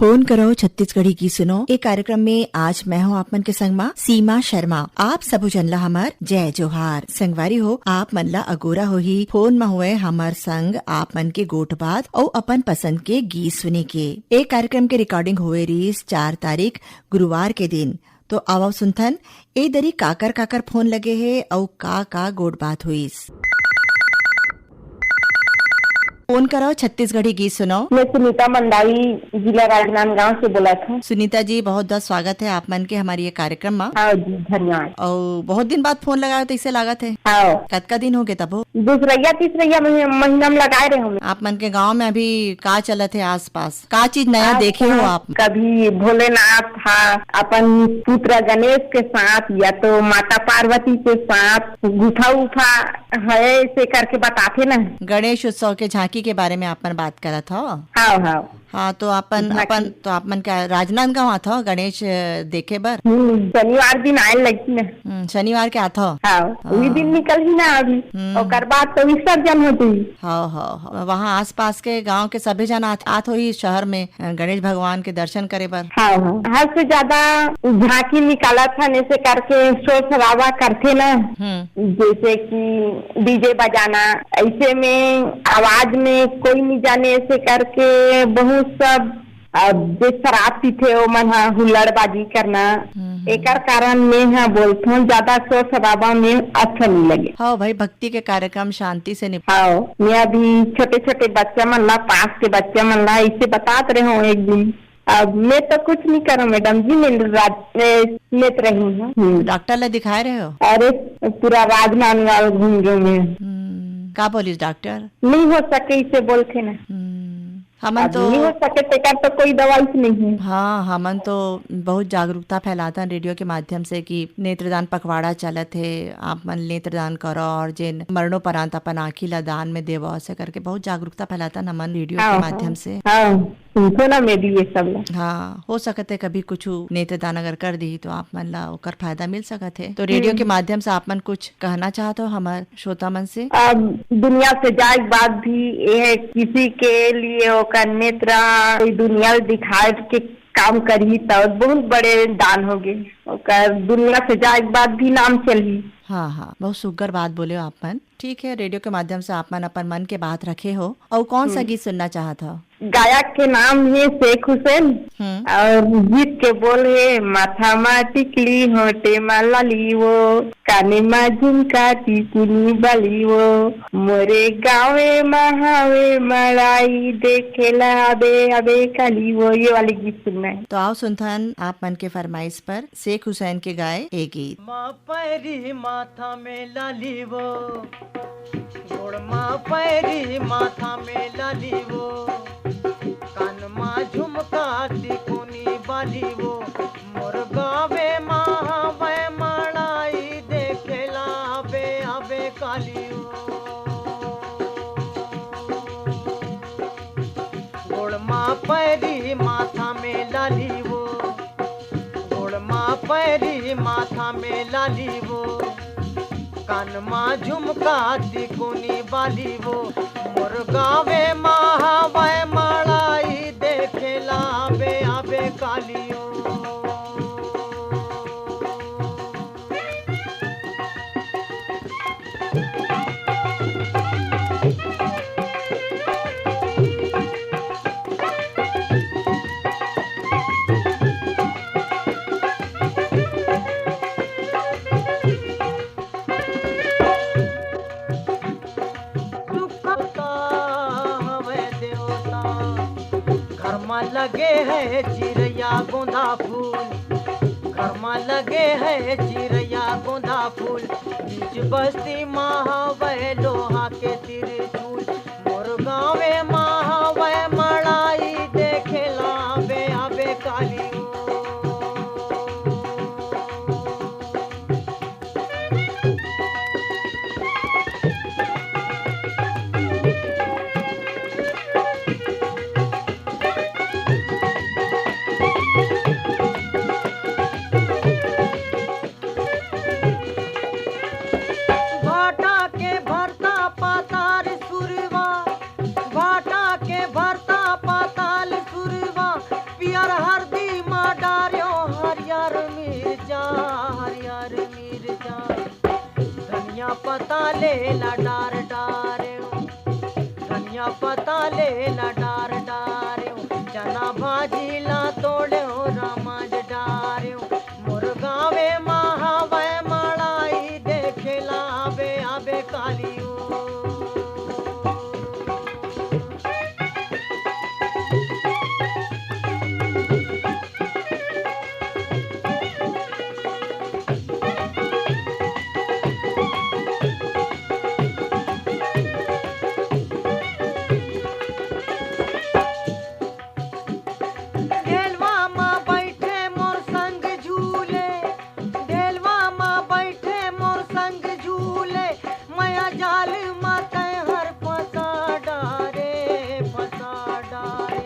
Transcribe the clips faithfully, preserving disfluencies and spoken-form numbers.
Phone करो छत्तीसगढ़ी गीत सुनो। ए कार्यक्रम में आज मैं हूँ आप मन के संग मा सीमा शर्मा। आप सबो जन ला हमर जय जोहार। संगवारी हो, आप मन ला अगोरा होही फोन म होए हमर संग आप मन के गोठ बात अउ अपन पसंद के गीत सुने के। ए कार्यक्रम के recording होए रिस चार तारीख गुरुवार के दिन। तो आवव सुनथन, ए दरी काकर काकर फोन लगे हे अउ का का गोठ बात होइस। फोन करव, छत्तीसगढ़ी गीत सुनव। मैं सुनीता मंडावी, जिला राजनांदगांव से बोलत हूँ। सुनीता जी, बहुत बहुत स्वागत है आप मन के हमारे ये कार्यक्रम में। हाँ जी, धन्यवाद। अउ बहुत दिन बाद फोन लगाए हो, तो इसे लागत है। हाँ। कतका दिन हो गए तब हो? दूसरैया, तीसरैया मही-, महीना में लगाए रहे हूँ मैं। आप मन के गांव में अभी का चलत है आसपास? का चीज नया आसपास देखे हो आप? कभी भोलेनाथ हा अपन पुत्र गणेश के साथ, या तो माता पार्वती के साथ गुफा उफा है, ऐसे करके बताथे ना। गणेश उत्सव के झांकी के बारे में आप मन बात करत हो? हाँ, हाँ। हाँ, तो अपन, झांकी। अपन, तो आप मन का राजनांदगांव आत हो गणेश, अ, देखे बर? हम्म, शनिवार दिन आए लगी ना। हम्म, शनिवार के आत हो? हाँ, हाँ। वही दिन निकल ही ना अभी। हम्म। ओकर बाद तो विसर्जन हो जाई। हाँ, हाँ, हाँ। वहाँ आसपास के गांव के सभी जन आत, आत होही शहर में, अ, गणेश भगवान के दर्शन करे बर। हाँ, हाँ। हद से ज्यादा झांकी निकालत हन, ऐसे करके शोर शराबा करथे ना। हम्म। जैसे कि डीजे बजाना, ऐसे में आवाज में कोई नहीं जाने, ऐसे करके बहुत सब, अब जे शराब पीथे, ओमन ह हुल्लड़बाजी करना। हम्म, हम्म। एकर कारण मैं ह बोलथों, ज्यादा शोर शराबा में अच्छा नहीं लगे। हाँ भाई, भक्ति के कार्यक्रम शांति से निप- हाँ, मैं अभी छोटे छोटे बच्चा मन ला, पास के बच्चा मन ला, इसे बतात रहे हूँ एक दिन। अब मैं तो कुछ नहीं करूँ मैडम जी, मैं राज-, मैं नेत रही हूँ। हम्म। डॉक्टर ला दिखाए रहे हो? अरे, पूरा राजनांदगांव घूम गए मैं। हम्म, का बोलिस डॉक्टर? नहीं हो सके, इसे बोलथे ना। हम्म, हमन अब तो नहीं हो सके, तेकर तो कोई दवाई नहीं है। हाँ, हमन तो बहुत जागरूकता फैलाथन रेडियो के माध्यम से कि नेत्रदान पखवाड़ा चलत हे, आप मन नेत्रदान करो और जेन मरणोपरांत अपन आँखी ला दान में देवो, ऐसे करके बहुत जागरूकता फैलाथन हमन रेडियो हाँ, के माध्यम हाँ। से। हाँ। सुनथो ना मैं भी ये सब ला। हाँ, हो सकत है कभी कुछ नेत्रदान अगर कर दी तो आप मन ला ओकर फायदा मिल सकत है। तो रेडियो के हम्म। माध्यम से आप मन कुछ कहना चाहत हो हमर श्रोता मन से? अब दुनिया से जाए के बाद भी ये है, किसी के लिए ओकर नेत्र कोई दुनिया ल दिखाए के काम करही, तो बहुत बड़े दान होगे। ओकर दुनिया से जाए के बाद भी नाम चलही। हाँ, हाँ, बहुत सुग्घर बात बोले हो आप मन। ठीक है, रेडियो के माध्यम से आप मन अपन मन के बात रखे हो। अउ कौन सा हम्म। गीत सुनना चाहत हो? गायक के नाम है शेख हुसैन हम्म। और गीत के बोल है, माथा मा टिकली, होटे मा लाली वो, काने मा झुमका, टिकुनी बाली वो, मोरे गावे मा हावे मड़ाई, देखेला अबे अबे काली वो। ये वाले गीत सुनना है। तो आओ सुनथन आप मन के फरमाइश पर शेख हुसैन के गाए ए गीत। मा पैरी माथा में लाली वो, गोड़ मा पैरी माथा में लाली वो, कान मा झुमका टिकुनी बाली वो, मोर गावे मा हवय मड़ाई देखेला अबे अबे काली वो। गोड़ मा पैरी माथा में लाली वो, गोड़ मा पैरी माथा में लाली वो, कान मा झुमका टिकुनी बाली वो, मोर गावे मा हवय मड़ाई देखेला आबे आबे काली वो। सुखता हवय देवता, घर म लगे है चिरैया गोंदा फूल, घर म लगे है चिरैया गोंदा फूल, बीच बस्ती म हवय लोहा के त्रिशूल, मोर गाँवे म हवय मड़ाई देखेला आबे आबे काली ओ। भाटा के भरता पता ले ला डार डारेव, धनिया पता ले ला डार डारेव, चना भाजी ला तोड़ेव रामाज डारेव, मोर गाँवे मा हवय मड़ाई देखे ला आबे आबे कालियो। ढेलवा मा बइठे मोर संग झूले, ढेलवा मा बइठे मोर संग झूले, मया जाल मा तैं हर फंसा डारे, फंसा डारे।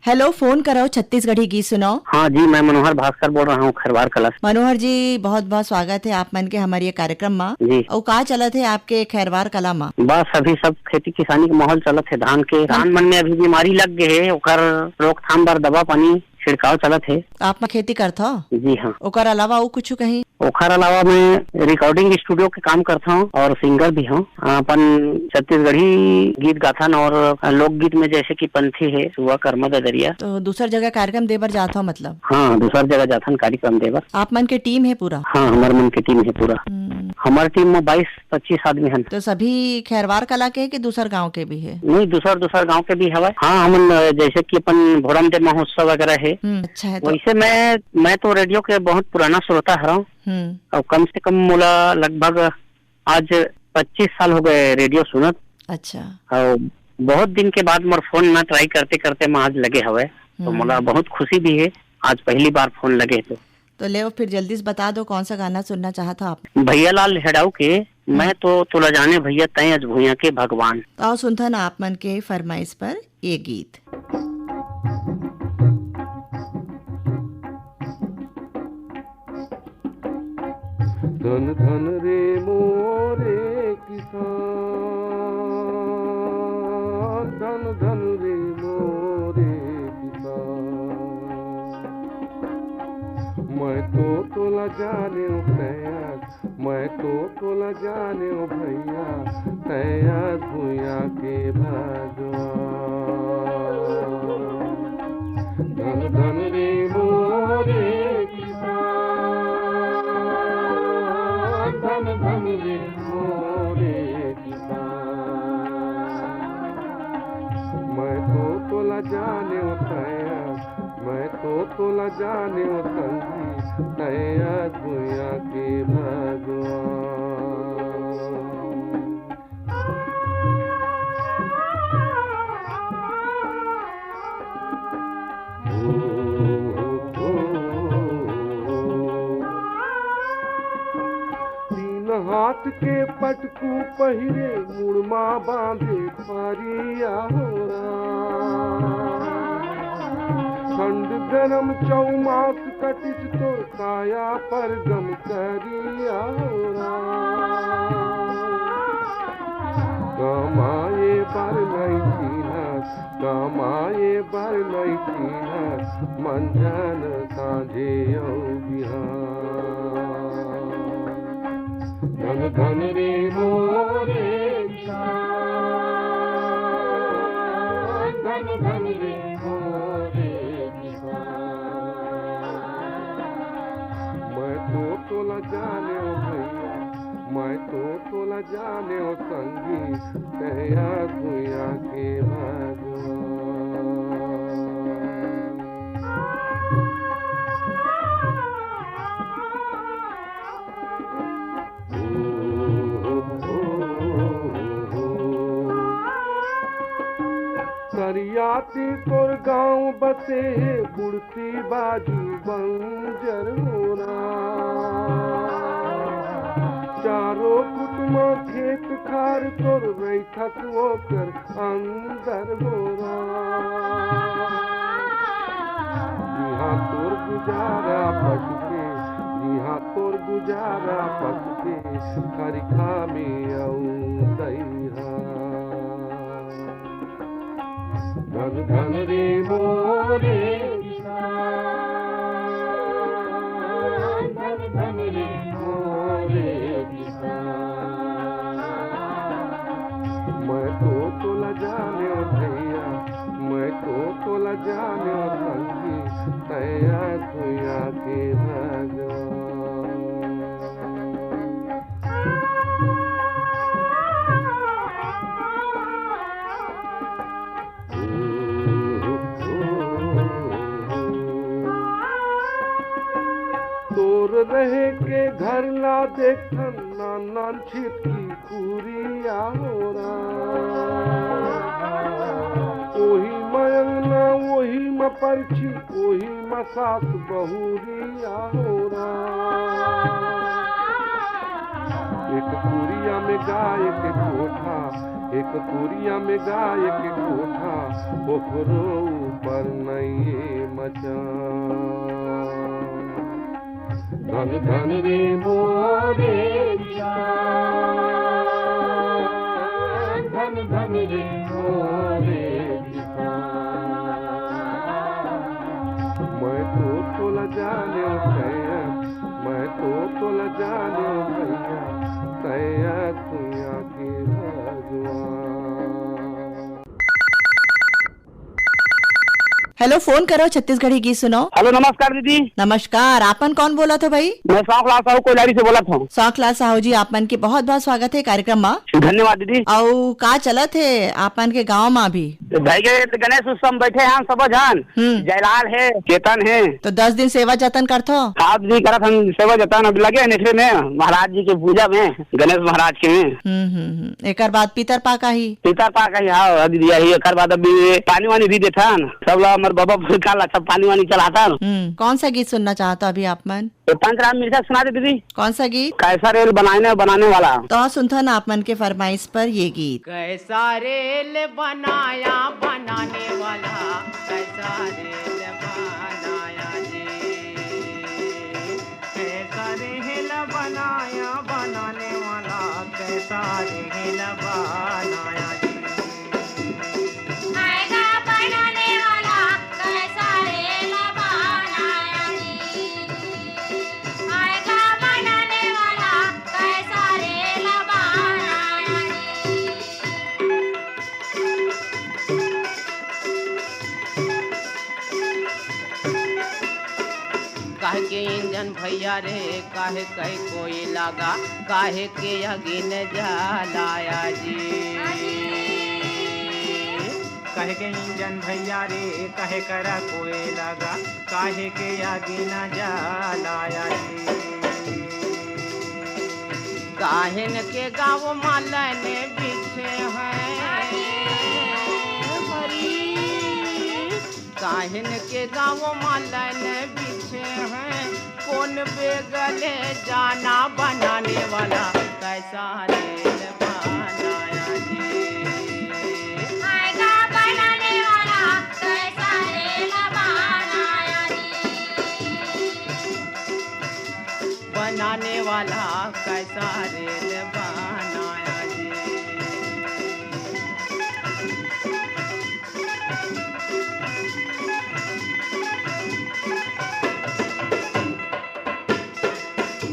हेलो, फोन करव छत्तीसगढ़ी गीत सुनाओ। हाँ जी, मैं मनोहर भास्कर बोल रहा हूँ खैरवार कला से। मनोहर जी, बहुत बहुत स्वागत है आप मन के हमारे ये कार्यक्रम मा। जी। अउ का चलत है आपके खैरवार कला मा? बस अभी सब खेती किसानी के माहौल चलत है, धान के। धान मन में अभी बीमारी लग गए है, ओकर रोकथाम बर दवा पानी छिड़काव चलत है। आप मन खेती करथव? जी हाँ। ओकर अलावा अउ कुछ कहीं? ओखर अलावा मैं रिकॉर्डिंग स्टूडियो के काम करता हूँ और सिंगर भी हूँ। अपन छत्तीसगढ़ी गीत गाथन और लोकगीत में जैसे कि पंथी है, सुआ, कर्मा, ददरिया। तो दूसर जगह कार्यक्रम दे बर जात हो मतलब? हाँ, दूसर जगह जाथन कार्यक्रम दे बर। आप मन के टीम है पूरा? हाँ, हमार मन के टीम है पूरा। हम्म। हमार टीम में बाईस पच्चीस आदमी हन। तो सभी खैरवार कला के है कि दूसर गांव के भी है? नहीं, दूसर दूसर गांव के भी हवय। हाँ, हमन, अ, जैसे कि अपन भोरम दे महोत्सव वगैरह है। हम्म, अच्छा है तो। वैसे मैं मैं तो रेडियो के बहुत पुराना श्रोता हरव। हम्म। और कम से कम मोला लगभग आज पच्चीस साल हो गए रेडियो सुनत। अच्छा। और बहुत दिन के बाद मोर फोन ना ट्राई करते करते मैं आज लगे हवे, तो हम्म। मोला बहुत खुशी भी है आज पहली बार फोन लगे तो। तो ले फिर जल्दी से बता दो, कौन सा गाना सुनना चाहत हो आप? भैया लाल हेड़ाऊ के मैं तो तोला जाने भैया तैं अस भुइयां के भगवान। तो आओ सुनथन आप मन के फरमाइश पर ये गीत। धन धन रे मोरे किसान, धन धन रे मोरे किसान। मैं तो तोला जानेव तैं अस, मैं तो तोला जानेव भैया, तैं अस भुइयां के भगवान। धन धन रे मोरे किसान, धन धन रे मोरे किसान। मैं तो तोला जानेव तैं अस, मैं तो तोला जानेव संगी, तैं अस भुइयां के भगवान। तीन हाथ के पटकू पहिरे, मुड़ मा बांधे परिया हो राम। ठंड गरम चौमास कटिस तोर काया पर गम करिया हो राम। कमाए बर नहीं चिन्हस, कमाए बर नहीं चिन्हस, मंझन सांझे अउ बिहान। धन धन रे मोरे किसान, धन धन रे मोरे किसान। मैं तो तोला जानेव भैया, मैं तो तोला जानेव संगी, तैं अस भुइयां के भगवान। करियाती तोर गांव बसे हे, बुड़ती बाजू बंजर हो राम। चारों कुट म खेत खार तोर रहिथस ओकर अंदर हो राम। जिहां तोर गुजारा पटके, जिहां तोर गुजारा पटके, खरिखा में अउ दइहा। धन धन रे मोरे किसान, धन धन रे देखन नान नान छिटकी कुरिया हो राम। ओही म अंगना, ओही म परछी, ओही म सास बहुरिया हो राम। एक कुरिया में गाय के कोठा, एक कुरिया में गाय के कोठा, ओकरो ऊपर नइये मचान। धन धन रे मोरे किसान, धन धन रे मोरे किसान। मैं तो तोला जाने भैया, मैं तो तोला जाने भैया, तैया कुइया के भगवान। हेलो, फोन करो छत्तीसगढ़ी गीत सुनाओ। हेलो, नमस्कार दीदी। नमस्कार, आपन कौन बोलत हो भाई? मैं सांवकलाल साहू कोइलारी से बोलत हूँ। सांवकलाल साहू जी, आपन के बहुत बहुत स्वागत है कार्यक्रम मा। धन्यवाद दीदी। अउ का चलत है आपन के गांव मा अभी? भाई के गणेश उत्सव में बैठे हैं हम सब झन। हम्म। जयलाल है, चेतन है। तो दस दिन सेवा जतन करथो? हाँ दीदी, करत हम सेवा जतन, अब लगे हैं नेठरे में महाराज जी के पूजा में, गणेश महाराज के में। हम्म, हम्म, हम्म। एकर बाद पितर पाका ही। पितर पाका ही, हाँ दीदी, यही एकर बाद अभी पानी वानी भी देथन, सब ला हमर बाबा पुरखा ला सब पानी वानी चढ़ाथन। हम्म, कौन सा गीत सुनना चाहता अभी आप मन? ये पंच राम मिर्जा सुना दे दीदी। कौन सा गीत? कैसा रेल बनाने बनाने वाला। तो सुनथन आप मन के फरमाइश पर ये गीत। कैसा रेल बनाया बनाने वाला, कैसा रेल बनाया जी। कैसा रेल बनाया बनाने वाला, कैसा रेल बनाया जी। आएगा बनाने वाला, कैसा रेल बनाया जी। आएगा बनाने वाला, कैसा रेल बनाया जी। काहे के इंजन भैया रे, काहे के कोई लगा, काहे के अगिन जलाया जी। काहे के इंजन भैया रे, काहे करा कोई लगा, काहे के अगिन जलाया जी। काहिन के गाँव मालन बिछे हैं हरी। काहिन के गाँव मालन बिछे हैं, कौन बेगले जाना बनाने वाला, कैसा रेल बनाया जी। आएगा बनाने वाला, कैसा रेल बनाया जी। बनाने वाला, कैसा रेल बनाया जी।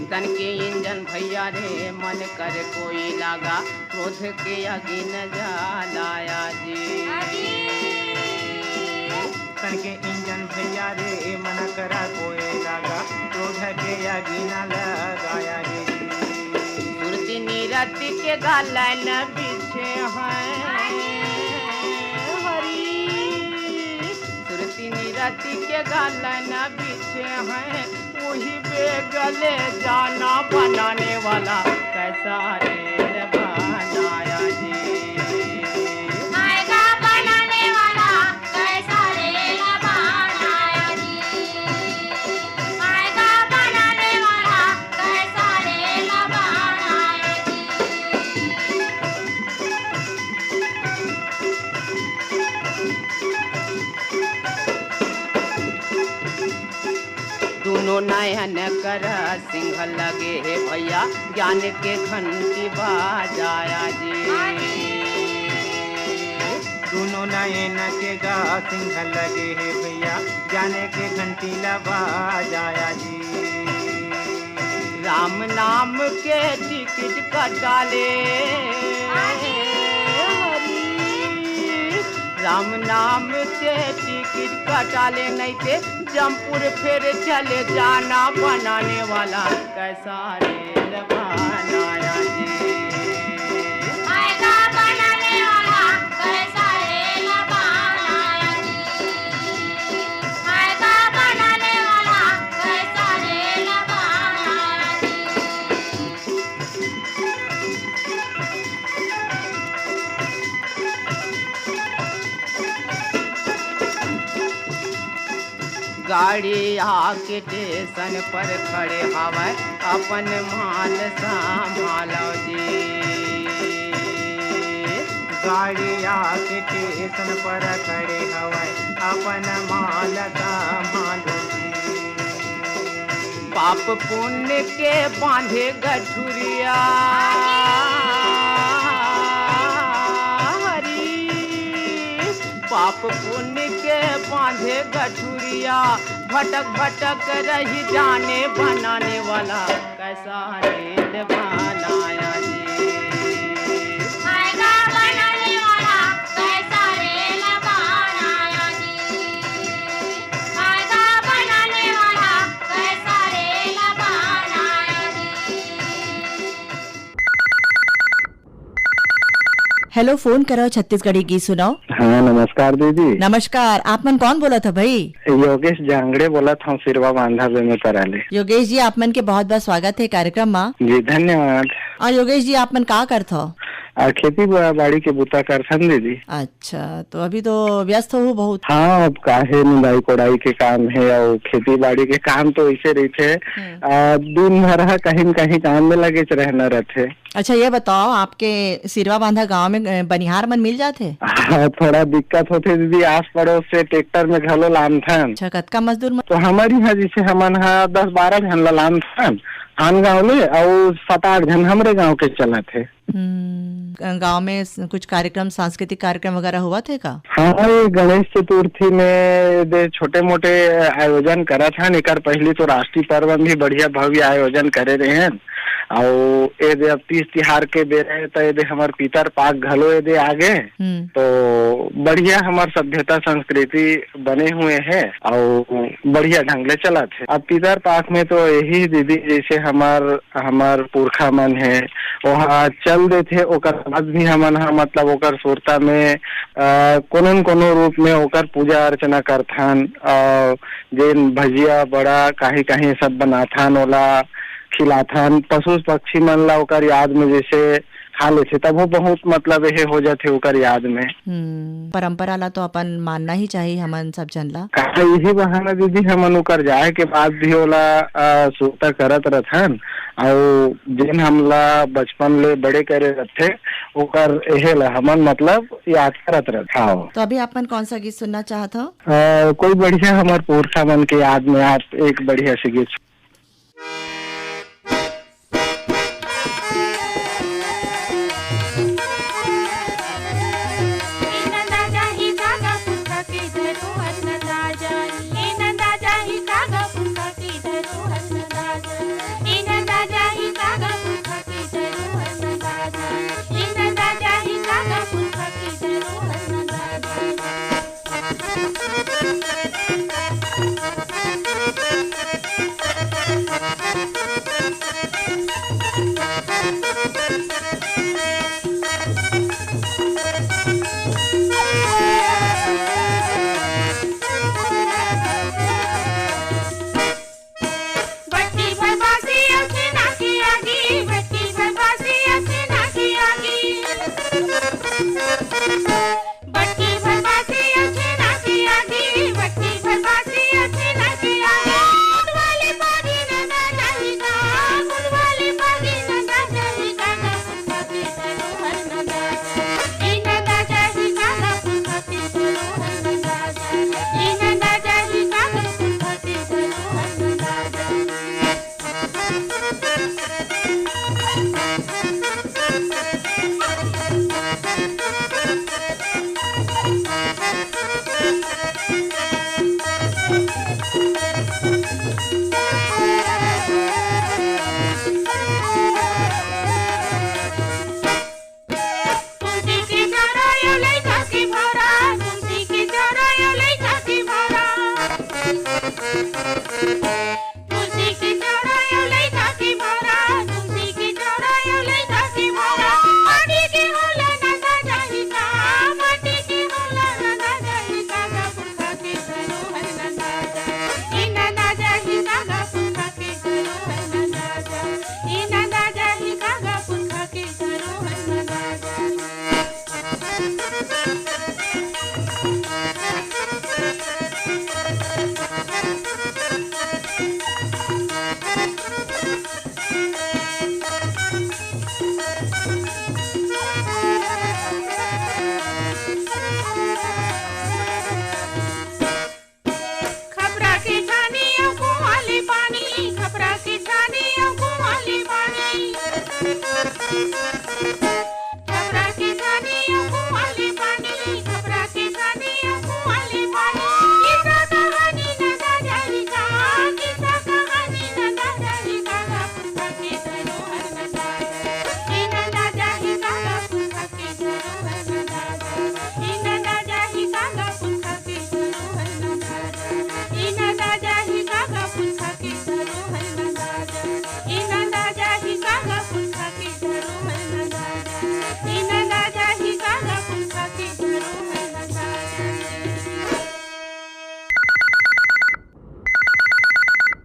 तन के इंजन भैया रे, मन कर कोई लगा, क्रोध के अगिन जलाया जी। तन के इंजन भैया रे, मन करा कोई लगा, क्रोध के अगिन लगाया जी। सुरती निरति के गालन बिछे हैं हरी। सुरती निरति के गालन बिछे हैं, वही बेगले जाना बनाने वाला, कैसा रेल बनाया जी। आएगा बनाने वाला, कैसा रेल बनाया जी। आएगा बनाने वाला, कैसा रेल बनाया जी। दोनों नयन कर सिंह लगे हे भैया, ज्ञान के घंटी बजाया जी। दोनों नयन के गा सिंह लगे हे भैया, ज्ञान के घंटी ला बजाया जी। राम नाम के टिकट कटा ले हरी। राम नाम के टिकट कटा ले, नहीं ते जमपुर फेर चले जाना बनाने वाला, कैसा रेल बनाया जी। आएगा बनाने वाला, कैसा रेल बनाया जी। आएगा बनाने वाला, कैसा रेल बनाया जी। गाड़ी आके स्टेशन पर खड़े हवय, अपन माल संभालो जी। गाड़ी आके स्टेशन पर खड़े हवय, अपन माल संभालो जी। पाप पुण्य के बांधे गठुरिया हरी, पाप पुण्य के बांधे गठुरिया, भटक भटक रही जाने बनाने वाला, कैसा रेल बनाया जी। आएगा बनाने वाला, कैसा रेल बनाया जी। आएगा बनाने वाला, कैसा रेल बनाया जी। हेलो, फोन करो छत्तीसगढ़ी गीत सुनाओ। हाँ, नमस्कार दीदी। नमस्कार, आप मन कौन बोलत ह भाई? योगेश जांगड़े बोलत हूँ, सिरवा बांधा बेमेतरा ले। योगेश जी, आप मन के बहुत बहुत स्वागत है कार्यक्रम मा। जी, धन्यवाद। और योगेश जी, आप मन का करत हो? आ, खेती बा-, बाड़ी के बुता करथन दीदी। अच्छा, तो अभी तो व्यस्त हो बहुत। हाँ, अब का है, निंदाई कोड़ाई के काम है और खेती बाड़ी के काम तो ऐसे रहिथे। हम्म। आ, दिन भर ह कहीं न कहीं काम में लगेच रहना रहथे। अच्छा, ये बताओ, आपके सिरवा बांधा गांव में, अ, बनिहार मन मिल जाथे? हाँ, थोड़ा दिक्कत होथे दीदी, आस पड़ोस से ट्रैक्टर में घलो लानथन। अच्छा, कतका मजदूर मन? तो हमर यहाँ जैसे हमन ह दस बारह झन ला लानथन आन गांव ले, अउ सात आठ झन हमरे गांव के चलत हे। हम्म, ग-, गांव में स-, कुछ कार्यक्रम, सांस्कृतिक कार्यक्रम वगैरह होवत हे का? हाँ, ये गणेश चतुर्थी में दे छोटे मोटे आयोजन करत हन। एकर पहली तो राष्ट्रीय पर्व में भी बढ़िया भव्य आयोजन करे रहे हन। अउ ए दे अब तीज तिहार के बेरा हे, त ए दे हमर पितर पाक घलो ए दे आगे। हम्म। तो बढ़िया हमर सभ्यता संस्कृति बने हुए हे अउ बढ़िया ढंग ले चलत हे। अब पितर पाक में तो यही दीदी, जैसे हमर, हमर पुरखा मन हे, ओहा चल देथे, ओकर बाद भी हमन ह, मतलब, ओकर सुरता में, अ, कोनो न कोनो रूप में ओकर पूजा अर्चना करथन। अ, जेन भजिया, बड़ा, काही, काही सब बनाथन, ओला खिलाथन। पशु पक्षी मन ला ओकर याद में जैसे खा लेथे, तब वो बहुत, मतलब, एहे हो जाथे ओकर याद में। हम्म, परंपरा ला तो अपन मानना ही चाहिए हमन सब झन ला। का यही बहाना दीदी, हमन ओकर जाए के बाद भी ओला, अ, सुरता करत रथन, अउ जेन हमला बचपन ले बड़े करे रथे, ओकर एहे ला हमन, मतलब, याद करत रथन। हाँ। तो अभी आप मन कौन सा गीत सुनना चाहत हो? अ, कोई बढ़िया हमर पुरखा मन के याद में आप एक बढ़िया से गीत।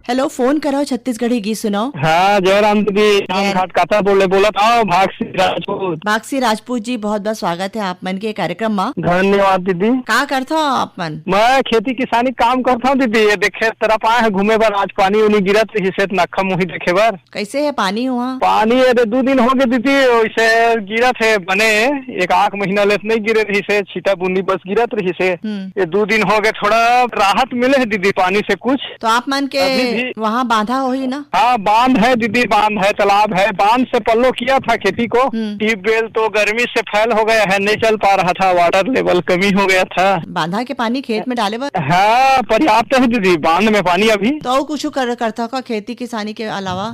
हेलो, फोन करो छत्तीसगढ़ी गीत सुनाओ। हाँ, जय राम दीदी, राम जय राम। घाट काता बोले, बोलत आओ, भागसी राजपूत। भागसी राजपूत जी, बहुत बहुत स्वागत है आप मन के कार्यक्रम मा। धन्यवाद दीदी। का करथो आप मन? मैं खेती किसानी काम करथो दीदी, ये देखे तरफ आए हैं घूमे बर, आज पानी उनी गिरत रहिसे त नक्खा मुही देखे बर। कैसे है पानी वहाँ? पानी ये दे दू दिन हो गए दीदी, वैसे गिरत है बने, एक आख महीना ले त नहीं गिरे रहिसे, छीटा बूंदी बस गिरत रहिसे। हम्म। ये दू दिन हो गए, थोड़ा राहत मिले है दीदी पानी से कुछ। तो आप मन के अभी भी वहाँ बांधा होही ना? हाँ, बांध है दीदी, बांध है, तालाब है, बांध से पल्लो किया था खेती को। हम्म। ट्यूबवेल तो गर्मी से फेल हो गया है, नहीं चल पा रहा था, वाटर लेवल कमी हो गया था। बांधा के पानी खेत में डाले बर? हाँ, पर्याप्त है दीदी, बांध में पानी अभी। तो अउ कुछ कर, करता का खेती किसानी के अलावा?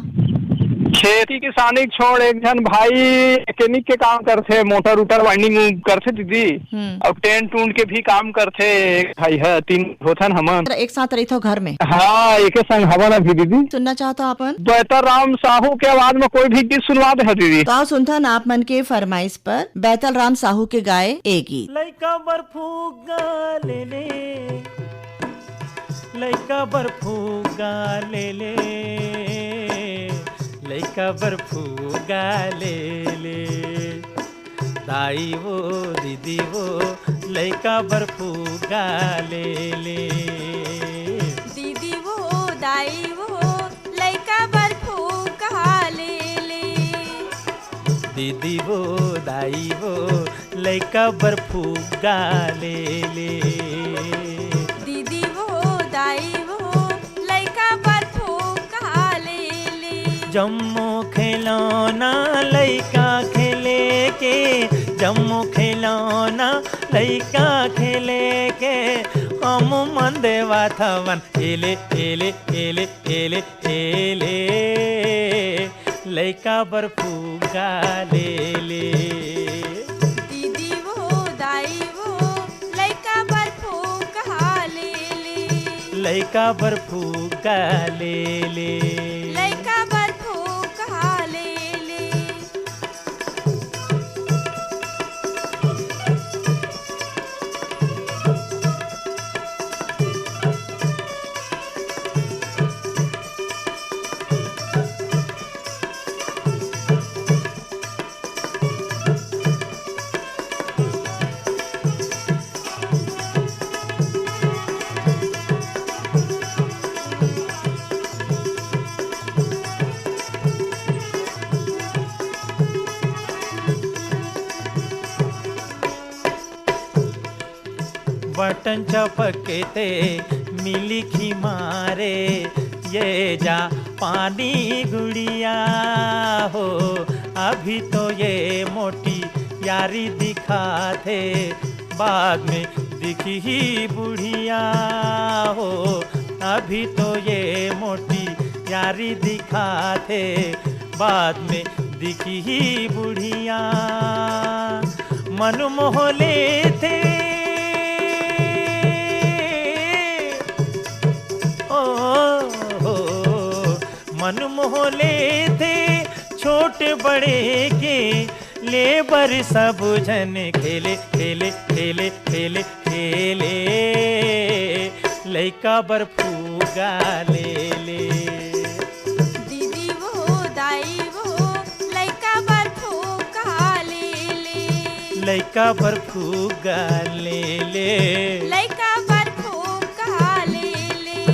खेती किसानी छोड़, एक झन भाई मैकेनिक के काम करथे, मोटर उटर वाइंडिंग करथे दीदी, हम्म। अउ टेंट उंट के भी काम करथे। एक भाई है, तीन होथन हमन। एक साथ रहिथो घर में? हाँ, एके संग हवन अभी दीदी। सुनना चाहता अपन? बैतर राम साहू के आवाज में कोई भी गीत सुनवा दे दीदी। तो आओ सुनथन आप मन के फरमाइश पर बैतल राम साहू के गाए ए गीत। लइका बर फुग्गा ले ले, लइका बर फुग्गा ले ले, लइका बर फुग्गा ले ले। दाई वो, दीदी वो, लइका बर फुग्गा ले ले। दीदी वो, दाई वो, लइका बर फुग्गा ले ले। दीदी वो, दाई वो, लइका बर फुग्गा ले ले। दीदी वो, दाई वो, लइका बर फुग्गा ले ले। जम्मो खिलौना लइका खेले के, जम्मो खिलौना लइका खेले के, हम मन देवत हवन, एले, एले, एले, एले, एले। लइका बर फुग्गा ले ले। दीदी वो, दाई वो, लइका बर फुग्गा ले ले। लइका बर फुग्गा ले ले। लइका बर फुग्गा ले ले। बटन चपकते मिली खी मारे, ये जा पानी गुड़िया हो। अभी तो ये मोटी यारी दिखाथे, बाद में दिखी ही बुढ़िया हो। अभी तो ये मोटी यारी दिखाथे, बाद में दिखी ही बुढ़िया। मन मोह लेथे, ओ हो, मन मोह लेथे छोट बड़े के, ले बर सब झन खेले, खेले, खेले, खेले, खेले। लइका बर फुग्गा ले ले। दीदी वो, दाई वो, लइका बर फुग्गा ले ले। लइका बर फुग्गा ले ले। लइका बर फुग्गा ले ले।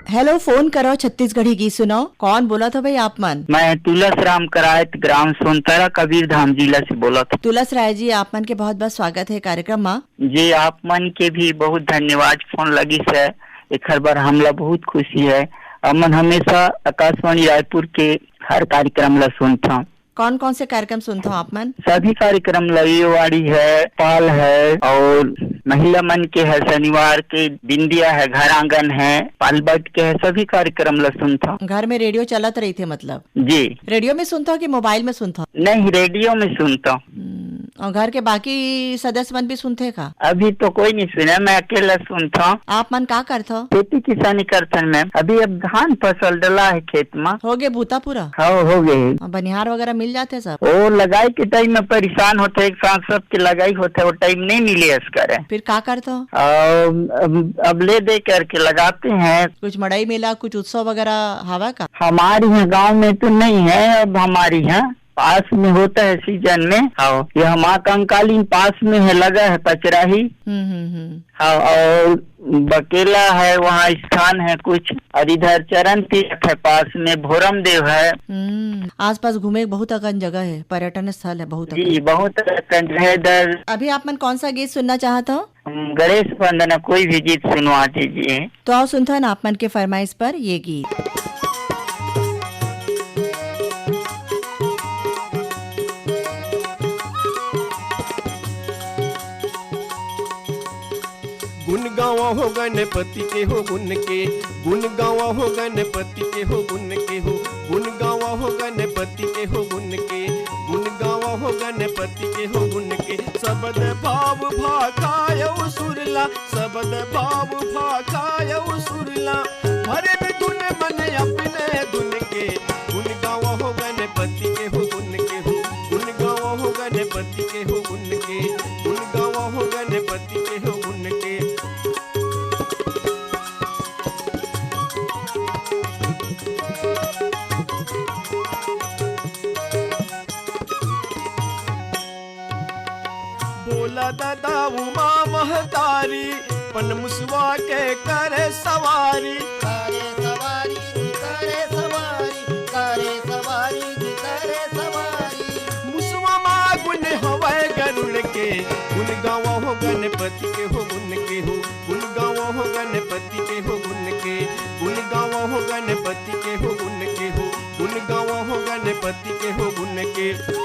हेलो, फोन करो, छत्तीसगढ़ी गीत सुनाओ। कौन बोलत हो भाई आप मन? मैं तुलस राम करायत, ग्राम सोनतरा, कबीर धाम जिला से बोलत हूँ। तुलस राय जी, आप मन के बहुत बहुत स्वागत है कार्यक्रम मा। जी, आप मन के भी बहुत धन्यवाद, फोन लगिस है। एखर बर हमला बहुत खुशी है। हमन हमेशा आकाशवाणी रायपुर के हर कार्यक्रम ला सुनथन। कौन-कौन से कार्यक्रम सुनथो आप मन? सभी कार्यक्रम ला, ये वाणी है, पाल है और महिला मन के है, शनिवार के बिंदिया है, घर आंगन है, पाल बट के है, सभी कार्यक्रम ला सुनथो। घर में रेडियो चलत रहिथे मतलब? जी। रेडियो में सुनथो कि मोबाइल में सुनथो? नहीं, रेडियो में सुनथो। हम्म, और घर के बाकी सदस्य मन भी सुनथे का? अभी तो कोई नहीं सुने, मैं अकेला सुनथो। आप मन का करथो? खेती किसानी करथन मैम। अभी अब धान फसल डला है खेत में। हो गए बूता पूरा? हाँ, हो गए। और बनिहार वगैरह मिल जाथे सब? वो लगाई के टाइम में परेशान होथे, एक साथ सबके लगाई होथे, वो टाइम नहीं मिले इस करे। फिर का करथो? अब, अब, अब ले दे करके लगाते हैं। कुछ मड़ई मेला, कुछ उत्सव वगैरह हवा का? हमारे यहाँ गांव में तो नहीं है, अब हमारे यहाँ पास में होता है सीजन में। हाँ, यह माँ कंकालीन पास में है, लगा है पचराही। हम्म, हम्म, हम्म। हाँ, और बकेला है, वहाँ स्थान है कुछ, और इधर चरण तीर्थ है, पास में भोरम देव है। हम्म, आसपास घूमे के बहुत अकन जगह है, पर्यटन स्थल है बहुत जी, अकन। बहुत अकन है इधर। अभी आप मन कौन सा गीत सुनना चाहत हो? हम गणेश वंदना, कोई भी गीत सुनवा दीजिए। तो आओ सुनथन आप मन के फरमाइश पर ये गीत। गुण गावा हो गणपति के हो गुण के, गुण गावा हो गणपति के हो गुण के हो, गुण गावा हो गणपति के हो गुण के, गुण गावा हो गणपति के हो गुण के। सबद भाव भाखायउ सुरला, सबद भाव भाखायउ सुरला, भरे में धुन मन अपने धुन के। गुण गावा हो गणपति के हो गुण के हो, गुण गावा हो गणपति के हो गुण के, गुण गावा हो गणपति के हो गुण के। बोला दादा उमा महतारी, पन मुसवा के करे सवारी। करे सवारी, करे सवारी, करे सवारी, करे सवारी। मुसवा मा गुण हवय गरुड़ के, गुण गावा हो गणपति के हो गुण के हो, गुण गावा हो गणपति के हो गुण के, गुण गावा हो गणपति के हो गुण के हो, गुण गावा हो गणपति के हो गुण के।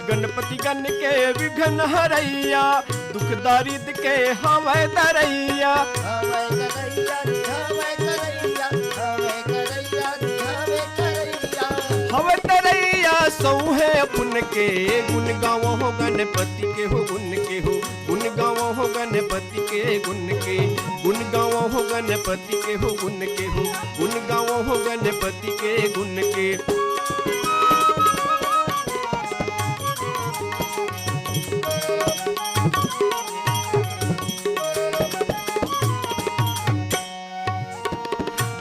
गणपति गण के विघ्न हरैया, दुख दारिद के हवय दरैया। हवय दरैया रे, हवय दरैया, हवय दरैया रे, हवय दरैया। हवय दरैया सौहे पुन के, गुण गावो हो गणपति के हो, गुण के हो, गुण गावो हो गणपति के गुण के, गुण गावो हो गणपति के हो, गुण के हो, गुण गावो हो गणपति के गुण के।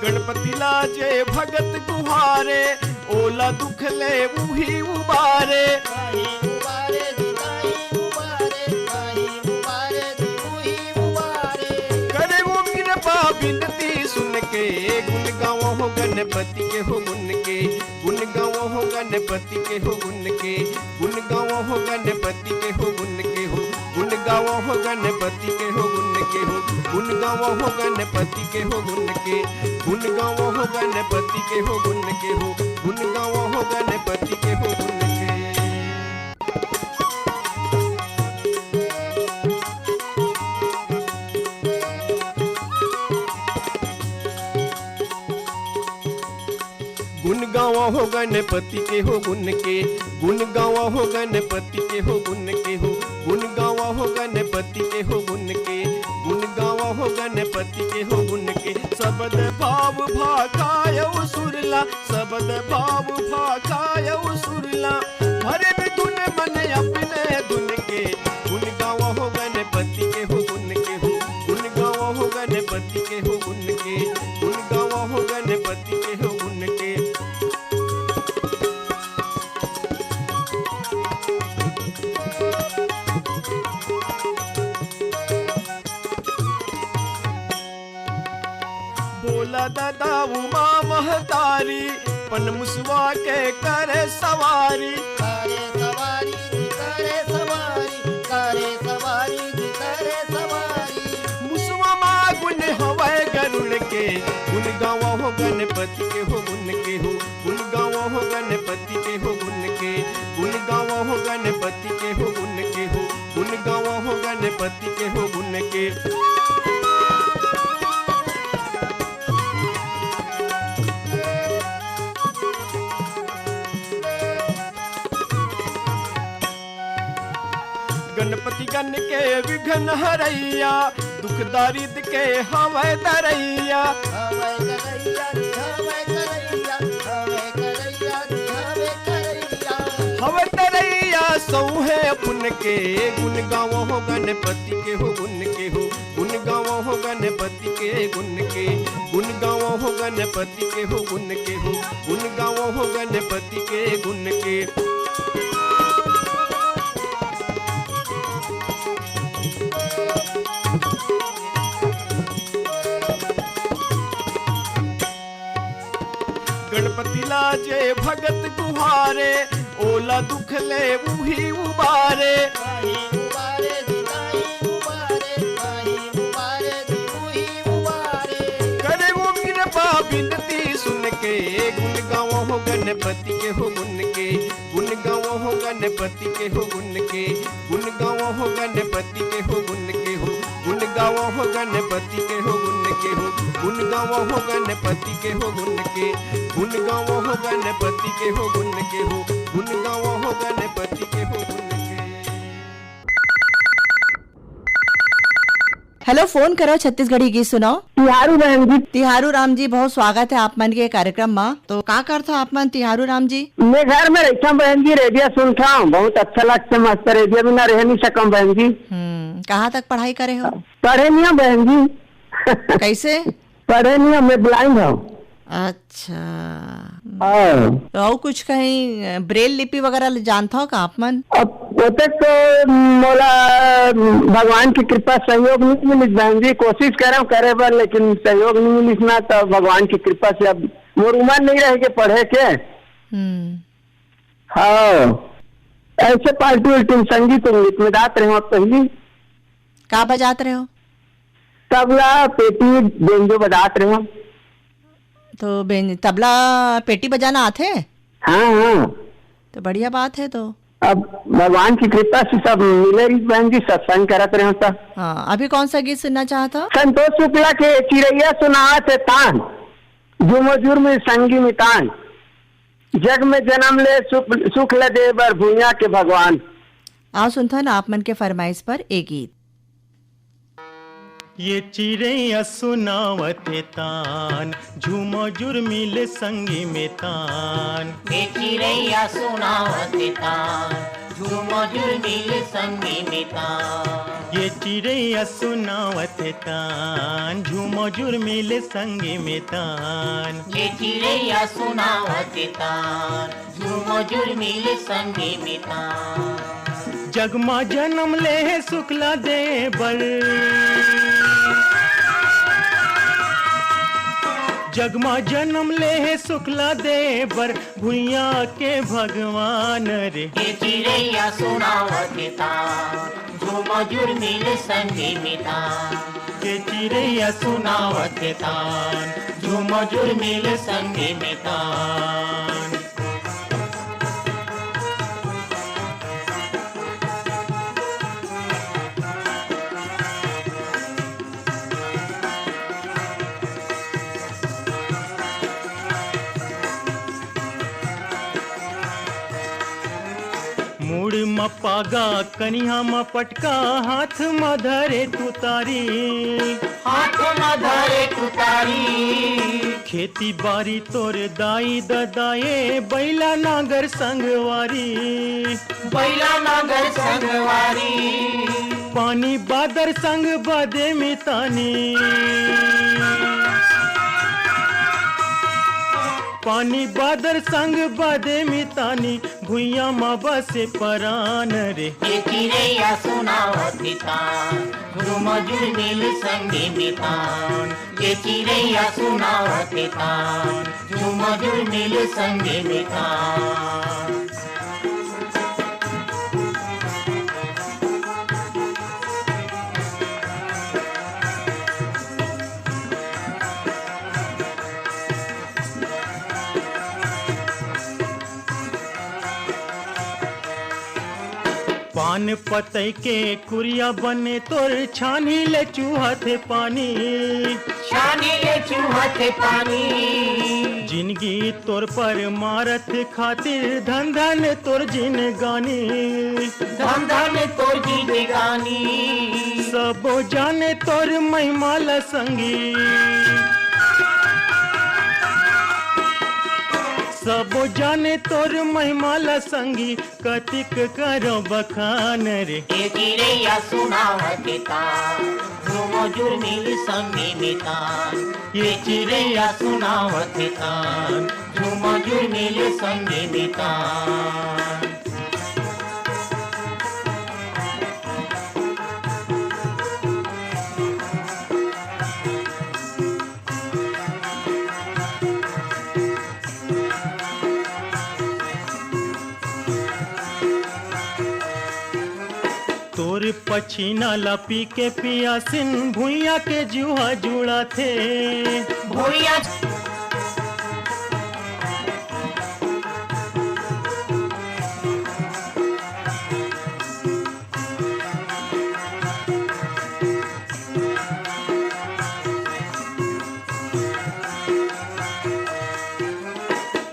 गणपति ला जे भगत गुहारे, ओला दुख ले उही उबारे। उही उबारे जी, उही उबारे, उही उबारे जी, उही उबारे। करे वो कृपा बिनती सुन के, गुण गावो हो गणपति के हो गुण के, गुण गावो हो गणपति के हो गुण के, गुण गावो हो गणपति के हो गुण के हो, गुण गावो हो गणपति के हो गुण के हो, गुण गावो हो गणपति के हो गुण के, गुण गावो हो गणपति के हो गुण के हो, गुण गावो हो गणपति के हो गुण के। गुण गावा हो गणपति के हो गुण के, गुण गावा हो गणपति के हो गुण के हो, गुण गावा हो गणपति के हो गुण के, गुण गावा हो गणपति के हो गुण के। सबद भाव भाखायउ सुरला, सबद भाव भाखायउ सुरला, भरे में धुन मन अपने धुन के। गुण गावा हो गणपति के हो गुण के हो, गुण गावा हो गणपति के हो गुण के, गुण गावा हो गणपति के हो गुण के। बोला दादा उमा महतारी, अपन मुसवा के करे सवारी। करे सवारी जी, करे सवारी, करे सवारी जी, करे सवारी। मुसवा मा गुन हवय गरुड़ के, गुन गावो हो गणपति के हो गुन के हो, गुन गावो हो गणपति के हो गुन के, गुन गावो हो गणपति के हो गुन के हो, गुन गावो हो गणपति के हो गुन के। गणपति गण के विघ्न हरैया, दुख दारिद के हवय तरैया। हवय तरैया रे, हवय तरैया, हवय तरैया रे, हवय तरैया। हवय तरैया सौहे पुन के, गुन गावो हो गणपति के हो गुन के हो, गुन गावो हो गणपति के गुन के, गुन गावो हो गणपति के हो गुन के हो, गुन गावो हो गणपति के गुन के। गणपति ला जे भगत गुहारे, ओला दुख ले उही उबारे। उही उबारे जी, उही उबारे, उही उबारे जी, उही उबारे। करे वो कृपा बिनती सुन के, गुन गावो हो गणपति के हो गुन के, गुन गावो हो गणपति के हो गुन के, गुन गावो हो गणपति के हो गुन के हो, गुन गावो हो गणपति के हो गुन के हो, गुन गावो हो गणपति के हो गुन के, गुन गावो हो गणपति के हो गुन के हो, गुन गावो हो गणपति के हो गुन के। हेलो, फोन करो छत्तीसगढ़ी गीत सुनाओ। तिहारू बहन जी। तिहारू राम जी, बहुत स्वागत है आप मन के कार्यक्रम मा। तो का करथो आप मन, तिहारू राम जी? मैं घर में रहता हूँ बहन जी, रेडियो सुनता हूँ, बहुत अच्छा लगता है मस्त रेडियो, बिना रह नहीं सकम बहन जी। हम्म, कहाँ तक पढ़ाई करे हो? पढ़े नहीं हूँ बहन जी। कैसे? पढ़े नहीं हूँ, मैं ब्लाइंड हूँ। अच्छा। हाँ। तो अउ कुछ कहीं ब्रेल लिपि वगैरह ल जानता हो का आप मन? अब ओते तो मोला भगवान की कृपा सहयोग नहीं मिलिस बहन जी, कोशिश करम करे बर लेकिन सहयोग नहीं मिलिस ना, तो भगवान की कृपा से अब मोर उम्र नहीं रह के पढ़े के। हम्म। हाँ, ऐसे पार्टी उल्टी में संगीत उंगीत में जात रहे हो पहली। का बजात रहे हो? तबला, पेटी, बेंजो बजात रहे हो। तो बेंज-, तबला, पेटी बजाना आथे? हाँ, हाँ। तो बढ़िया बात है तो। अब भगवान की कृपा से सब मिले रही बहन जी, सत्संग करत रहे हो सब। हाँ, अभी कौन सा गीत सुनना चाहता हो? संतोष शुक्ला के चिरैया सुनावत हे तान, झूमो जुर्म संगी मितान, जग में जन्म ले सुख, सुख ल दे बर भुइयां के भगवान। आओ सुनथन आप मन के फरमाइश पर ए गीत। ये चिरैया सुनावत हे तान, झूमो जुर्मी ले संगी में तान। ये चिरैया सुनावत हे तान, झूमो जुर्मी ले संगी में तान। ये चिरैया सुनावत हे तान, झूमो जुर्मी ले संगी में तान। ये चिरैया सुनावत हे तान, झूमो जुर्मी ले संगी में तान। जग मा जन्म ले हे सुख ला दे बर। जग मा जन्म ले हे सुख ला दे बर, भुइयां के भगवान रे। ये चिरैया सुनावत हे तान, झूमो जुर्मी ले संगी में तान। ये चिरैया सुनावत हे तान, झूमो जुर्मी ले संगी में तान। मुड़ म पागा, कनिहा म पटका, हाथ म धरे तुतारी। हाथ म धरे तुतारी। खेती बारी तोर दाई ददा ए, बैला नागर संगवारी। बैला नागर संगवारी। पानी बादर संग बदे मितानी। पानी बादर संग बदे मितानी, भुइयां म बसे परान रे। ये चिरैया सुनावत हे तान, झूमो जुर्मी ले संगी में तान। ये चिरैया सुनावत हे तान, झूमा जुर्मिल संगे मितान। पान पतई के कुरिया बने तोर छानी ले चूहत हे पानी। छानी ले चूहत हे पानी। जिनगी तोर पर मारत खातिर धन धन तोर जिनगानी। धन धन तोर जिनगानी। सबो जाने तोर महिमा ल संगी। सबो जाने तोर महिमा ल संगी। कतिक करो बखान रे। ये चिरैया सुनावत हे तान, झूमो जुर्मिल संगी मितान। ये चिरैया सुनावत हे तान, झूमो जुर्मिल संगी मितान। तोर पछीना ला पी के पियासिन भुइयां के जुहा जुड़ाथे। भुइयां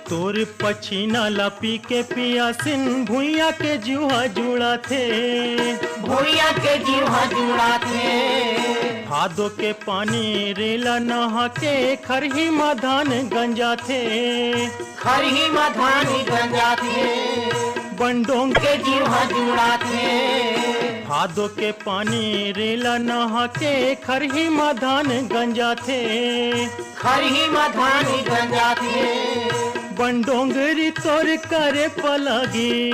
तोर पछीना ला पी के पियासिन भुइयां के जुहा जुड़ाथे। भुइयां के जुहा जुड़ाथे। भादो के पानी रेला नहा के खरही म धान गंजाथे। खरही म धान गंजाथे। बनडोंग के जुहा जुड़ाथे। भादो के पानी रेला नहा के खरही म धान गंजाथे। खरही म धान गंजाथे। बनडोंगरी तोर करे पलगी।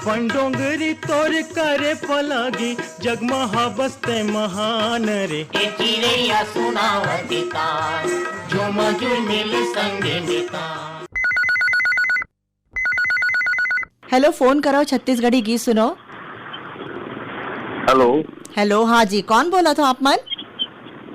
बनडोंगरी तोर करे पलगी। जगमहा बसते महान रे। ए चिरैया सुनावत हे तान, झूमा जुर्मिल संगे मितान। हेलो, फोन करो, छत्तीसगढ़ी गीत सुनो। हेलो। हेलो, हाँ जी, कौन बोलत हो आप मन?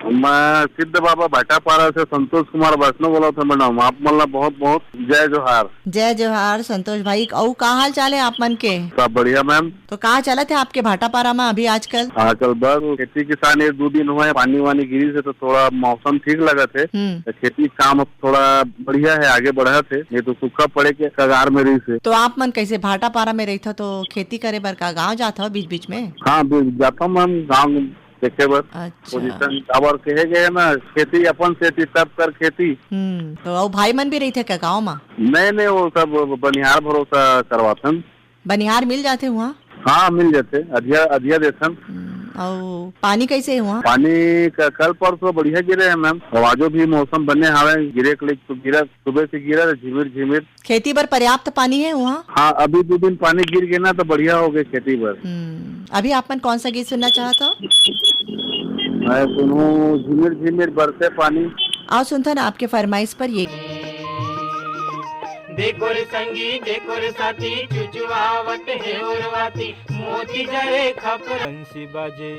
मैं सिद्ध बाबा भाटापारा से संतोष कुमार वैष्णव बोलत हों मैडम। आप मन ला बहुत बहुत जय जोहार। जय जोहार संतोष भाई, अउ का हाल चाल हे आप मन के? सब बढ़िया मैम। तो का चलत हे आपके भाटापारा में अभी आजकल? आजकल बस खेती किसान एक दो दिन हुआ है, पानी वानी गिरी से तो थोड़ा मौसम ठीक लगत हे। हम्म। तो खेती काम अब थोड़ा बढ़िया हे, आगे बढ़त हे, नहीं तो सूखा पड़े के कगार में रहिस हे। तो आप मन कैसे भाटापारा में रहिथो तो खेती करे बर का गांव जात हो बीच बीच में? हाँ, बी-, जाता हूँ मैम गाँव देखे बर। अच्छा। पोजीशन काबर कहे गए हे ना, खेती अपन सेती तब कर खेती। हम्म, तो अउ भाई मन भी रहिथे का गांव में? नहीं, नहीं, वो सब बनिहार भरोसा करवाथन। बनिहार मिल जाथे उहाँ? हाँ, मिल जाथे, अधिया, अधिया देथन। हम्म, अउ पानी कैसे हे उहाँ? पानी क-, कल परसों बढ़िया गिरे हे मैम, अउ आजो भी मौसम बने हावय, गिरे के लिए तो गिरा, सुबह से गिरा हे झिमिर झिमिर। खेती बर पर्याप्त पानी हे उहाँ? हाँ, अभी दो दिन पानी गिर गे ना तो बढ़िया हो गे खेती बर। हम्म, अभी आप मन कौन सा गीत सुनना चाहत हो? मैं सुनहूँ झिमिर झिमिर बरसे पानी। आओ सुनथन आपके फरमाइश पर ये। देखो रे संगी, देखो रे साथी, चुचुआवत हे उरवाती, मोती जरे खपर। बंसी बाजे,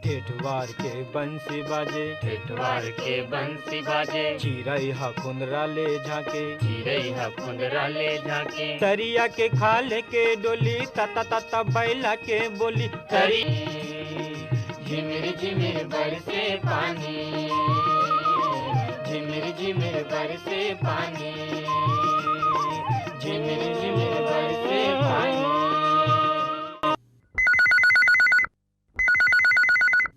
ठेठवार के बंसी बाजे, ठेठवार के बंसी बाजे। चिरई ह कुंदरा ले झांके, चिरई ह कुंदरा ले झांके। तरिया के खाल के डोली, तता तता बैला के बोली। तरी झिमिर झिमिर बरसे पानी, झिमिर झिमिर बरसे पानी, झिमिर झिमिर बरसे पानी।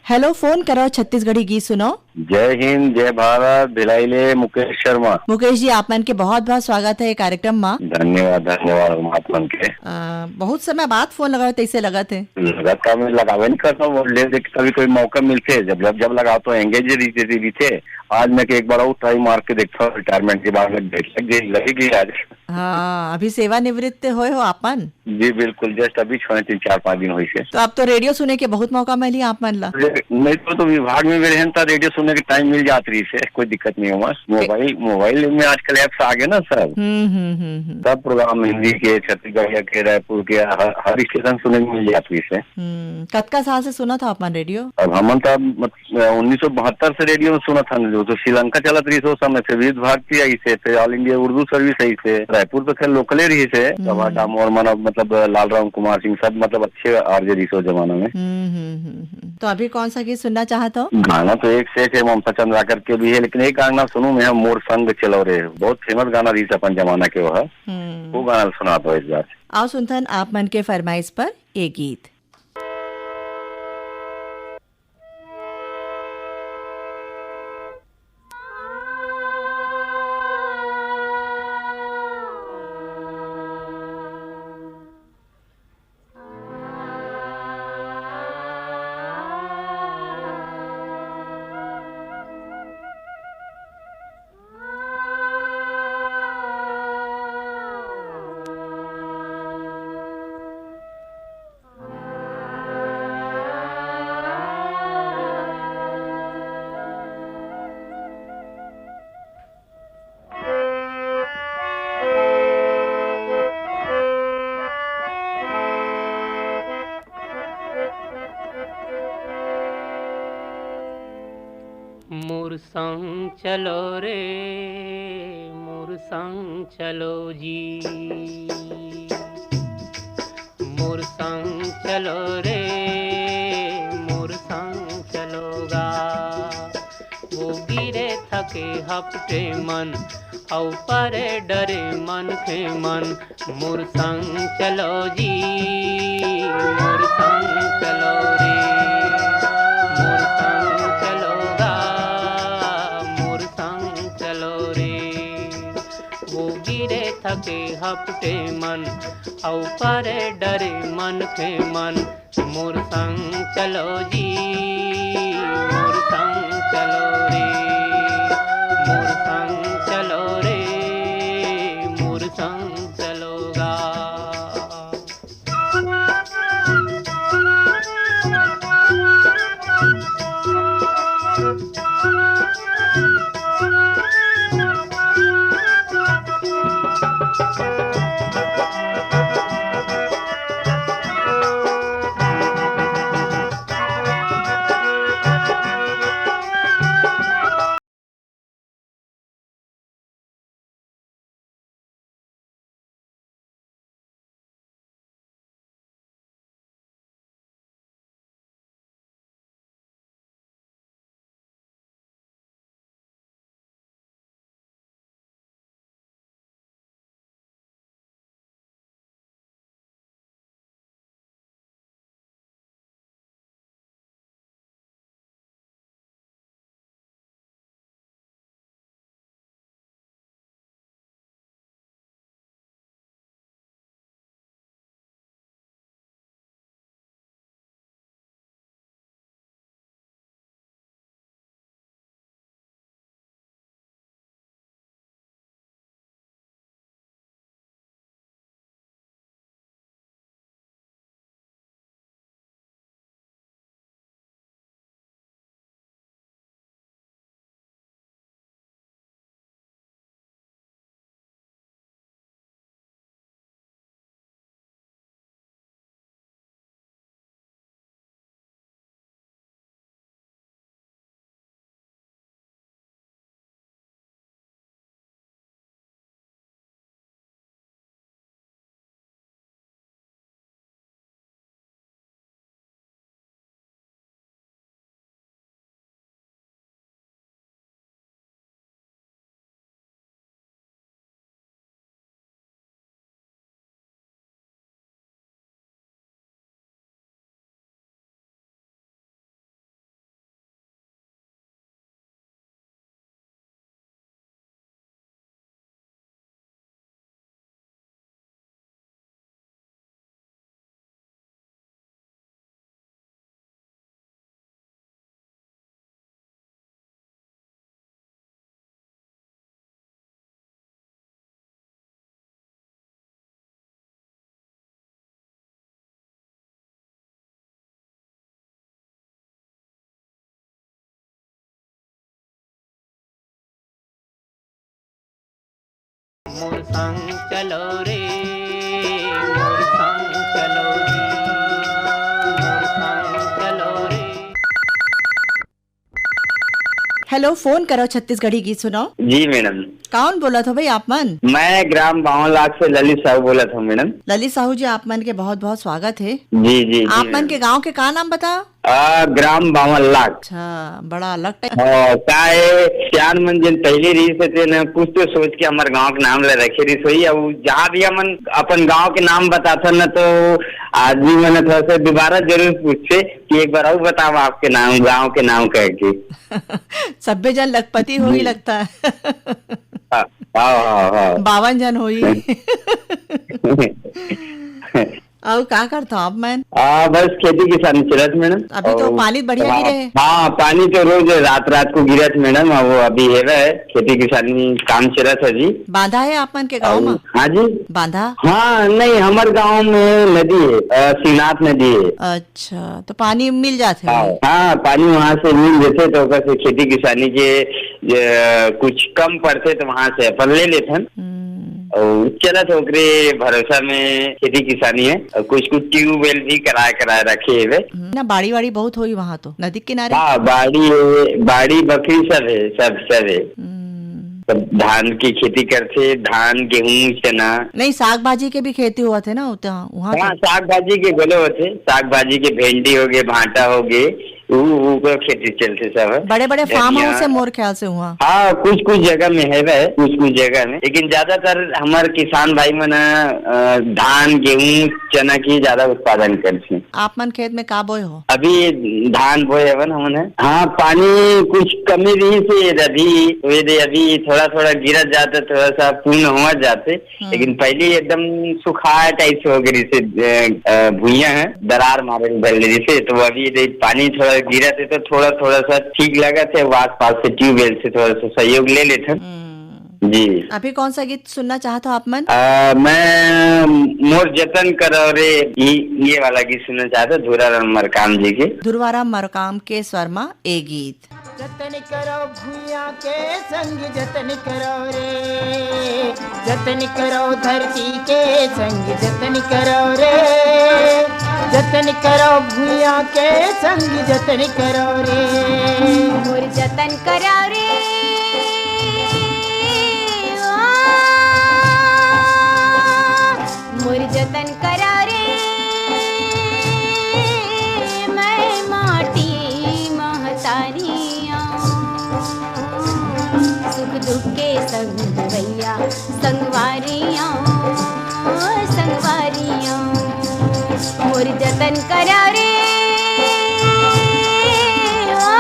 हेलो, फोन करो, छत्तीसगढ़ी गीत सुनो। जय हिंद, जय भारत, भिलाई ले मुकेश शर्मा। मुकेश जी, आप मन के बहुत बहुत स्वागत हे ये कार्यक्रम मा। धन्यवाद, धन्यवाद आप मन के। अ, बहुत समय बाद फोन लगाओ, तैसे लगत हे। लगत का मैं लगावे नहीं करता हूँ, वो ले देख कभी कोई मौका मिलथे, जब, जब, जब लगाओ तो एंगेज रहिथे, रहिथे। आज मैं के एक बार और ट्राई मार के देखता हूँ, रिटायरमेंट के बाद में डेट लग गई, लगेगी आज। हाँ, अभी सेवानिवृत्त होए हो आपन? जी, बिल्कुल, just अभी छोड़े, तीन, चार, पाँच दिन होइस हे। तो अब तो रेडियो सुने के बहुत मौका मिली आप मन ला। रे-, नहीं तो, तो विभाग में भी रहेन, त रेडियो सुने के time मिल जात रहिस हे, कोई दिक्कत नहीं हे। बस मोबाइल, मोबाइल में आजकल apps आ गए ना सर, हम्म, हम्म, हम्म, हम्म। सब program हिंदी के, छत्तीसगढ़िया के, रायपुर के, हर, हर station सुने के मिल जात रहिस हे। हम्म, कतका साल से सुनत हो आप मन रेडियो? अब हमन त, मत-, उन्नीस सौ बहत्तर से रेडियो में सुनत हन, जो तो श्रीलंका चलत रहिस ओ समय, फिर विविध भारती आइस हे, फिर All India Urdu Service आइस हे, रायपुर तो खैर लोकले रहिस हे, हम्म। कबा डामोर मन, अब मतलब लाल राम कुमार सिंह, सब मतलब अच्छे आरजे रहिस ओ जमाना में। हम्म, हम्म, हम्म, हम्म। तो अभी कौन सा गीत सुनना चाहत हो? गाना तो एक से एक हे, ममता चंद्राकर के भी हे, लेकिन एक गाना सुनू मैं, मोर संग चलो रे, बहुत famous गाना रहिस अपन जमाना के वह। हम्म। वो गाना सुना दो इस बार। आओ सुनथन आप मन के फरमाइश पर ये गीत। मोर संग चलो रे, मोर संग चलो जी, मोर संग चलो रे, मोर संग चलो गा। वो गिरे थके हपटे मन, अउ परे डरे मनखे मन, मोर संग चलो जी, मोर संग चलो रे, मोर संग चलो गा, मोर संग चलो रे। वो गिरे थके हपटे मन, अउ परे डरे मनखे मन, मोर संग चलो जी, मोर संग चलो रे, मोर संग चलो रे, मोर संग चलो गा। मोर संग चलो रे, मोर संग चलो रे, मोर संग चलो रे। हेलो, फोन करो छत्तीसगढ़ी गीत सुनाओ। जी मैडम। कौन बोलत हो भाई आप मन? मैं ग्राम बावन लाख से ललित साहू बोलत हूँ मैडम। ललित साहू जी, आप मन के बहुत बहुत स्वागत है। जी, जी, जी आप मन मैडम। के गांव के का नाम बताओ? आ, ग्राम बावन लाख। अच्छा, बड़ा अलग टाइप। हाँ, का है, सियान मन जिन पहले रही से थे ना, कुछ तो सोच के हमारे गांव के नाम ले रखे रही सोई। अब जहाँ भी हमन अपन गांव के नाम बताथन ना, तो आदमी मन थोड़ा सा दोबारा जरूर पूछे कि एक बार और बताओ आपके नाम, गांव के नाम कह के। सब्बे जन लखपति हो ही जी। लगता है। हाँ, हाँ, हाँ, हाँ। बावन जन होई। अउ का करथव आप मन? आ, बस खेती किसानी चलत मैडम। अभी तो अउ पानी बढ़िया हाँ, गिरे हे। हाँ, पानी तो रोज रात रात को गिरत मैडम, अब वो अभी हेवय, खेती किसानी काम चलत है जी। बांधा है आप मन के गांव अउ, में? हाँ जी। बांधा? हाँ, नहीं, हमारे गांव में नदी है, अ, शिवनाथ नदी है। अच्छा, तो पानी मिल जाथे हाँ, वही? हाँ, पानी वहाँ से मिल जथे तो ओकर से खेती किसानी के, अ, कुछ कम पड़थे तो वहाँ से अपन ले लेथन। हम्म। अउ चलत हे ओकरे भरोसा में खेती किसानी है। अउ कुछ कुछ ट्यूबवेल भी कराए कराए रखे हेवे। हम्म, ना बाड़ी वाड़ी बहुत होई वहाँ तो, नदी किनारे। हाँ, बाड़ी है, बाड़ी बखरी सब है, सब, सब है। हम्म। सब धान की खेती करथे, धान, गेहूं, चना। नहीं, साग भाजी के भी खेती होवत हे ना, उतना, वहाँ हाँ, तो। साग भाजी के घलो होथे, साग भाजी के भेंडी हो गए, भांटा हो गए, उ, उ को खेती चलथे सब। बड़े-बड़े फार्म धनिया। हाउस है मोर ख्याल से वहाँ। हाँ, कुछ-कुछ जगह में है वह, कुछ-कुछ जगह में, लेकिन ज्यादातर हमारे किसान भाई मन, अ, धान, गेहूं, चना की ज्यादा उत्पादन करथे। आप मन खेत में का बोए हो? अभी धान बोए हवन हमन ह। हाँ, पानी कुछ कमी रही से अभी, तो ये दे अभी थोड़ा-थोड़ा गिरत जाता, थोड़ा सा पूर्ण हुआ जाते। हम्म। लेकिन पहले एकदम सुखाय टाइप से हो गए से, अ, अ, भुइयां है, दरार मारे भर ले जैसे, तो अभी दे पानी थोड़ा गिरा थे तो थोड़ा, थोड़ा सा ठीक लगा थे। आसपास से ट्यूबवेल से थोड़ा सा सहयोग ले लेते हैं। हम्म। जी। अभी कौन सा गीत सुनना चाहत हो आप मन? अ, मैं मोर जतन करो रे, ये, ये वाला गीत सुनना चाहत हो, धुराराम मरकाम जी के। धुराराम मरकाम के स्वर मा ए गीत। जतन करो भुइयां के संग जतन करो रे, जतन करो धरती के संग जतन करो रे, जतन करो भुइयां के संग जतन करो रे। मोर जतन करो रे, ओ, मोर जतन करो रे, मैं माटी महतारी आंव। सुख दुख के संग भैया संगवारी आंव, संगवारी आंव। मोर जतन करो रे, ओ।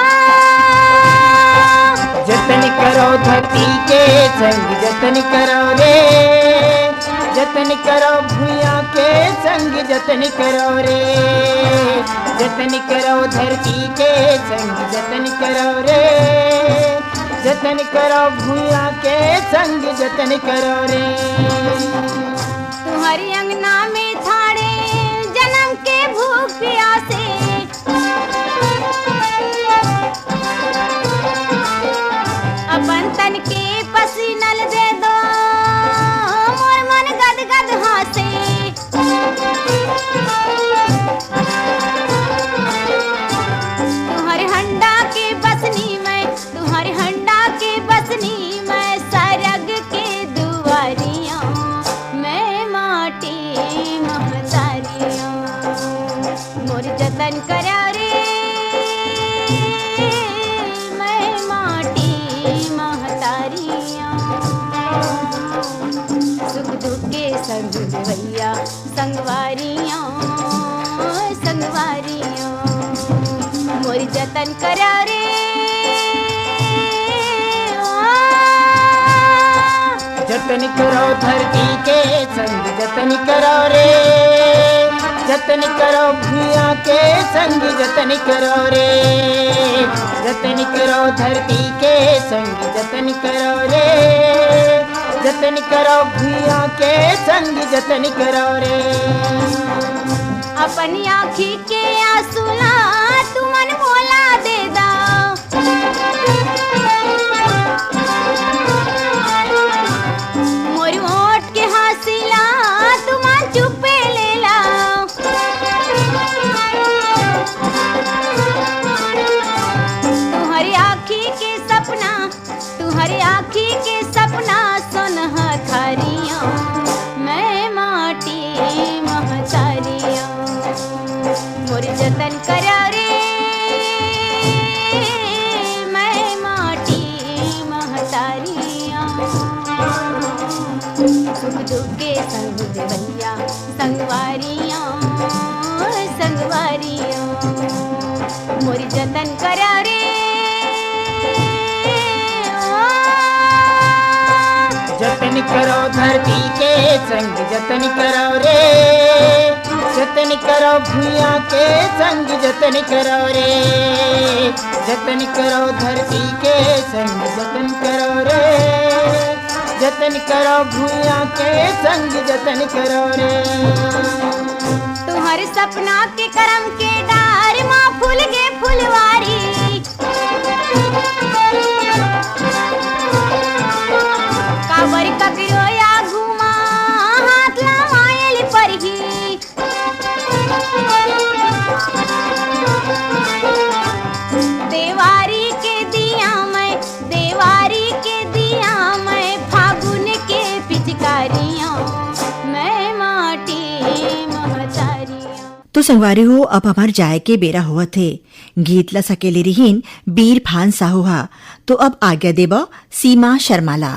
जतन करो धरती के संग जतन करो रे, जतन करो भुइयां के संग जतन करो रे, जतन करो धरती के संग जतन करो रे, जतन करो भुइयां के संग जतन करो रे। तुम्हारी अंगना में थाड़े जन्म के भूख प्यासे, अपन तन के पसीनल दे दो, मोर मन गदगद हासे। तुम्हारे हंडा के बसनी मैं, तुम्हारे हंडा के बसनी मैं, सरग के दुआरियां मैं माटी महतारियां। मोर जतन करो रे, मैं माटी महतारियां। सुख दुख के संग भैया संगवारियां, संगवारियां। मोर जतन करो रे, ओ। जतन करो धरती के संग जतन करो रे, जतन करो भुइयां के संग जतन करो रे, जतन करो धरती के संग जतन करो रे, जतन करो भुइयां के संग जतन करो रे। अपनी आँखी के आंसू ला तुमन मोला दे दा। मोर हरे आँखी के सपना सोनहा थारिया, मैं माटी महतारिया। मोर जतन करा रे, मैं माटी महतारिया। सुख दुख के संग देवैया, संगवारिया, संगवारिया। मोर जतन करा रे, ओ। जतन करो धरती के संग, जतन करो रे, जतन करो भुइयां के संग, जतन करो रे, जतन करो धरती के संग, जतन करो रे, जतन करो भुइयां के संग, जतन करो रे। तुहर सपना के करम के डार मा फूल गे फुलवारी। काबर ककरो आगू मा हाथ लमायल परही। देवारी के दिया मैं, देवारी के दिया मैं, फागुन के पिचकारियां, मैं माटी महतारियां। तो संगवारी हो, अब हमर जाए के बेरा होवत हे। गीत ला सकेले रिहिन बीर भान साहू हा। तो अब आज्ञा देबो सीमा शर्मा ला।